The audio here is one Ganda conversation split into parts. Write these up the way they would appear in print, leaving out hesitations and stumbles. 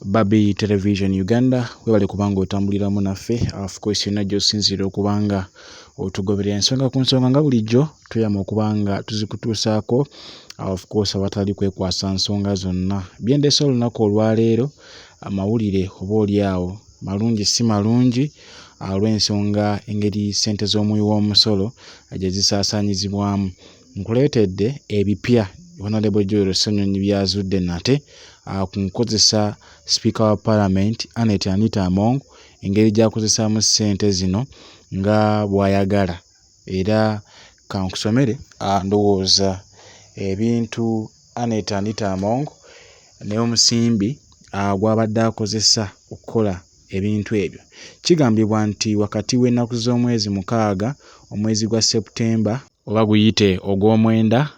Babi Television Uganda, webale kubanga otambuliramu naffe. Of course yonna gy'osinziira okubanga otugoberera ensonga ku nsonga, nga bulijjo tuyama okubanga tuzikutuusaako. Of course awatali kwekwasa nsonga zonna byendeese olunaku olwaleero, amawulire oba oli awo malungi si malungi, olw'ensonga engeri ssente z'omuwi w'omusolo gye zisaasaanyizibwamu. Nkuleetedde ebipya Honorable Joel Ssenyonyi by'azudde nate ku nkozesa sipiika wa Palamenti Annet Anita Among engeri gy'akozesaamu ssente zino nga bw'ayagala. Era kankusomere ndowooza ebintu Annet Anita Among n'omusimbi gw'abadde akozesa okukola ebintu ebyo. Kigambibwa nti wakati w'ennaku z'omwezi 6 omwezi gwa September oba guyite ogw'omwenda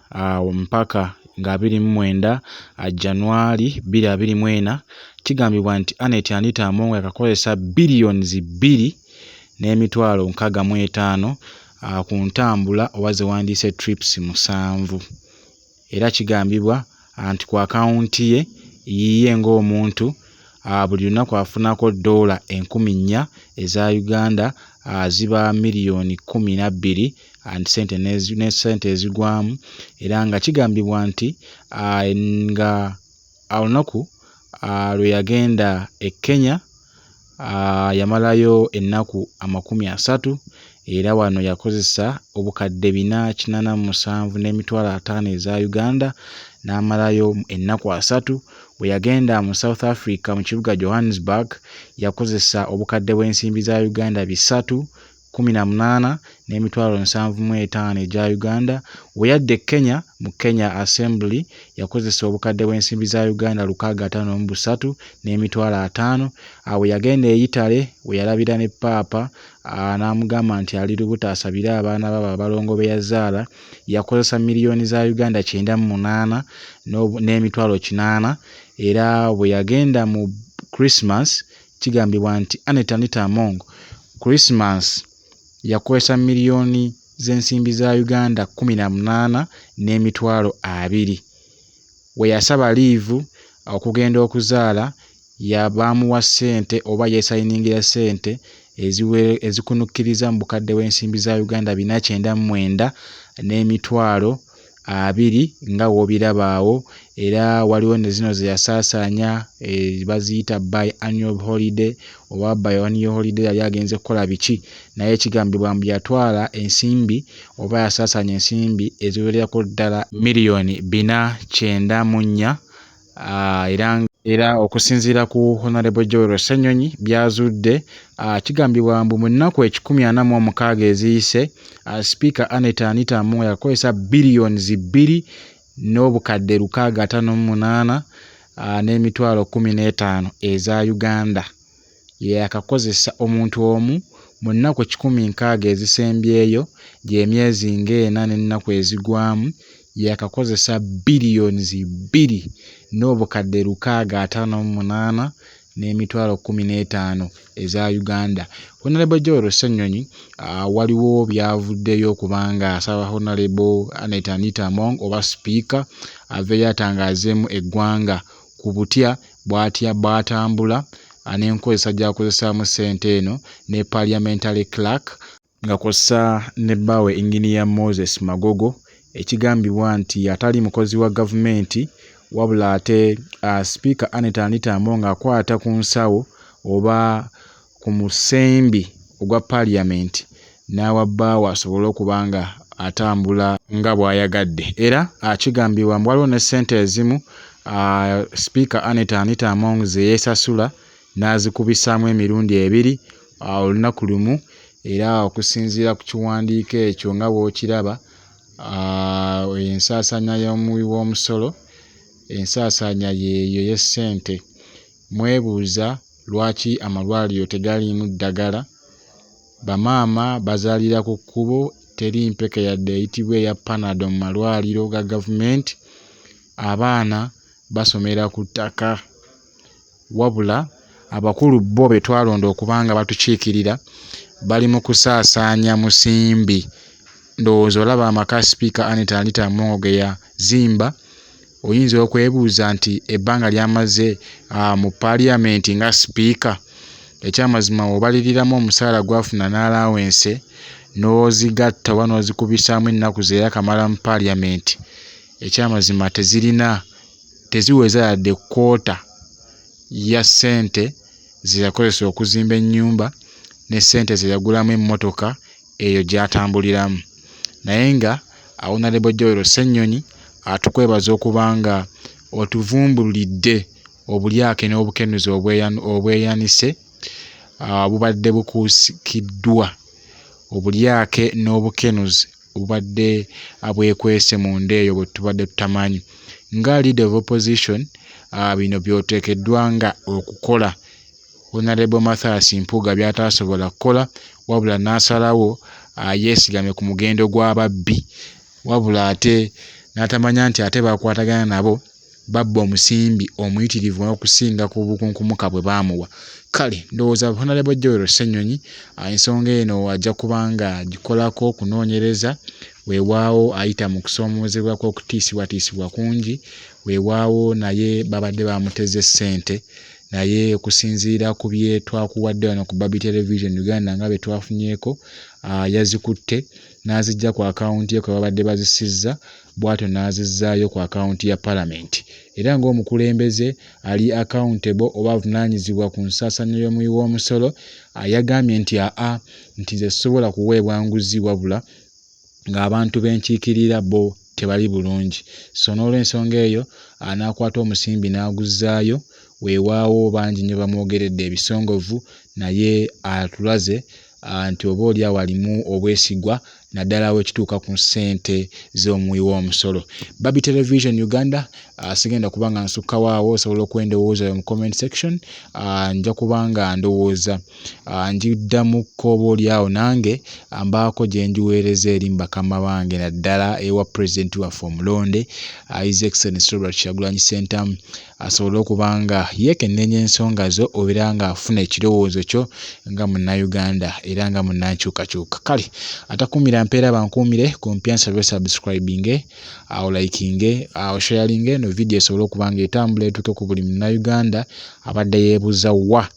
mpaka nga 29 January 2024, kigambibwa nti Annet Anita Among yakakozesa billions 2,065 ku ntambula oba zewandiise trips 7. Era kigambibwa nti ku akawunti ye yiye ng'omuntu buli lunaku afunako ddoola 4,000 eza Uganda, ziba miliyoni 12 sente ne ssente ezigwamu. Era nga kigambibwa nti nga olunaku lwe yagenda e Kenya yamalayo ennaku 30, era wano yakozesa obukadde 487,500 eza Uganda n'amalayo ennaku 30. Bwe yagenda mu South Africa mu kibuga Johannesburg yakozesa obukadde bw'ensimbi za Uganda 318,075 egya Uganda. We yadda e Kenya mu Kenya Assembly yakozesa obukadde bw'ensimbi za Uganda 653,500. We yagenda e Italy we yalabira ne Paapa n'amugamba nti ali lubuto asabire abaana baabo abalongo be yazaala, yakozesa miliyoni za Uganda 98,800. Era bwe yagenda mu Christmas, kigambibwa nti Annet Anita Among Christmas yakozesa miliyoni z'ensimbi za Uganda 18,020. We yasaba liivu okugenda okuzaala baamuwa ssente oba yeesayiningira ssente ezikunukkiriza mu bukadde bw'ensimbi za Uganda 499,020 nga w'obiraba awo. Era waliwo ne zino ze yasaasaanya, baziyita bi-annual holiday oba biannual holiday, yali agenze kukola biki, naye kigambibwa mbu yatwala ensimbi oba yasaasaanya ensimbi eziwererako ddala miliyoni 494. Era okusinziira ku Honorable Joel Ssenyonyi by'azudde, kigambibwa mbu mu nnaku 146 eziyise, sipiika Annet Anita Among yakozesa billions 2,658,015 eza Uganda. Yakakozesa omuntu omu mu nnaku 160 ezisembyeyo, gy'emyezi ng'ena n'ennaku ezigwamu, yakakozesa billions 2,658,015 eza Uganda. Honorable Joel Ssenyonyi waliwo by'avuddeyo okubanga asaba Honorable Annet Anita Among oba sipiika aveeyo atangaazeemu eggwanga ku butya bw'atya bw'atambula n'enkozesa gy'akozesaamu ssente eno ne parliamentary clerk, nga kw'ossa ne bbaawe Engineer Moses Magogo, ekigambibwa nti atali mukozi wa gavumenti, wabula ate sipiika Annet Anita Among akwata ku nsawo oba ku musembi ogwa Parliament n'awa bbaawe asobole okuba nga atambula nga bw'ayagadde. Era kigambibwa mbu waliwo ne ssente ezimu sipiika Annet Anita Among ze yeesasula n'azikubisaamu emirundi ebiri olunaku lumu. Era okusinziira ku kiwandiiko ekyo nga bw'okiraba, ensaasaanya y'omuwi w'omusolo, ensaasaanya y'eyo ey'essente. Mwebuuza lwaki amalwaliro tegaliimu ddagala, bamaama bazaalira ku kkubo, teri mpeke yadde eyitibwa eya Panadol mu malwaliro ga gavumenti, abaana basomera ku ttaka. Wabula abakulu bo be twalonda okuba nga batukiikirira bali mu kusaasaanya musimbi. Ndowooza olaba amaka sipiika Annet Anita Among ge yazimba Oyinza okwebuuza nti ebbanga ly'amaze mu Parliament nga sipiika, ekyamazima obaliriramu omusaala gw'afuna n'alawense n'ozigatta oba n'ozikubisaamu ennaku ze yaakamala mu Parliament, ekyamazima tezirina, teziweza yadde kwota ya ssente ze yakozesa okuzimba ennyumba ne ssente ze yagulamu emmotoka eyo gy'atambuliramu. Naye nga Honourable Joel Ssennyonyi atukwebaza okuba nga otuvumbulidde obulyake n'obukenuzi obweyanise obubadde bukuusikiddwa, obulyake n'obukenuzi obubadde bwekwese munda eyo bwe tubadde tutamanyi. Nga leader of opposition, bino by'oteekeddwa nga okukola Honourable Mathias Mpuuga by'ataasobola kukola wabula n'asalawo yeesigame ku mugendo gw'ababbi, wabula ate n'atamanya nti ate b'akwatagana nabo babba omusimbi omuyitirivu n'okusinga ku bukunkumuka bwe baamuwa. Kale ndowooza Honourable Joel Ssennyonyi ensonga eno ajja kuba ng'agikolako okunoonyereza, weewaawo ayita mu kusoomoozebwa kw'okutiisibwatiisibwa kungi, weewaawo naye babadde bamuteze ssente naye okusinziira ku bye twakuwadde wano ku Barbie Television Uganda nga bye twafunyeeko, yazikutte n'aziggya ku akawunti ye kwe babadde bazisizza bw'atyo n'azizzaayo ku akawunti ya Palamenti. Era ng'omukulembeze ali accountable oba avunaanyizibwa ku nsaasaanya y'omuwi w'omusolo, yagambye nti aa nti nze sisobola kuweebwa nguzi wabula ng'abantu be nkiikirira bo tebali bulungi. So n'olwensonga eyo n'akwata omusimbi n'aguzzaayo, weewaawo bangi nnyo bamwogeredde ebisongovu naye atulaze nti oba oli awo alimu obwesigwa naddala wekituuka ku ssente z'omuwi w'omusolo. Barbie Television Uganda, sigenda kuba nga nsukkawo awo, osobola okuwa endowooza yo mu comment section, nja kuba nga ndowooza ngiddamukko oba oli awo nange mbaako gye ngiweereza eri mu bakama bange naddala ewa pulezidenti waffe omulonde His Excellency Robert Kyagulanyi Ssentamu asobole okuba nga yeekenneenya ensonga zo obeera ng'afuna ekirowoozo kyo nga Munnayuganda era nga munnankyukakyuka. Kale atakuumira mpeera bankuumire ku mpya nsabe osubscribinge, olikinge, osharinge eno vidiyo esobole okuba nga etambula etuuke ku buli Munnayuganda abadde yeebuuza wa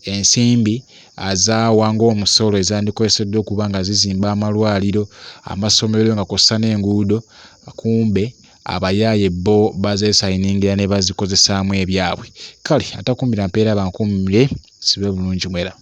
ensimbi azaawa ng'omusolo ezandikozeseddwa okuba nga zizimba amalwaliro, amasomero nga kw'ossa n'enguudo kumbe abayaaye bo bazeesayiningira ne bazikozesaamu ebyabwe. Kale atakuumira mpeera bankuumire, sibe bulungi mwera.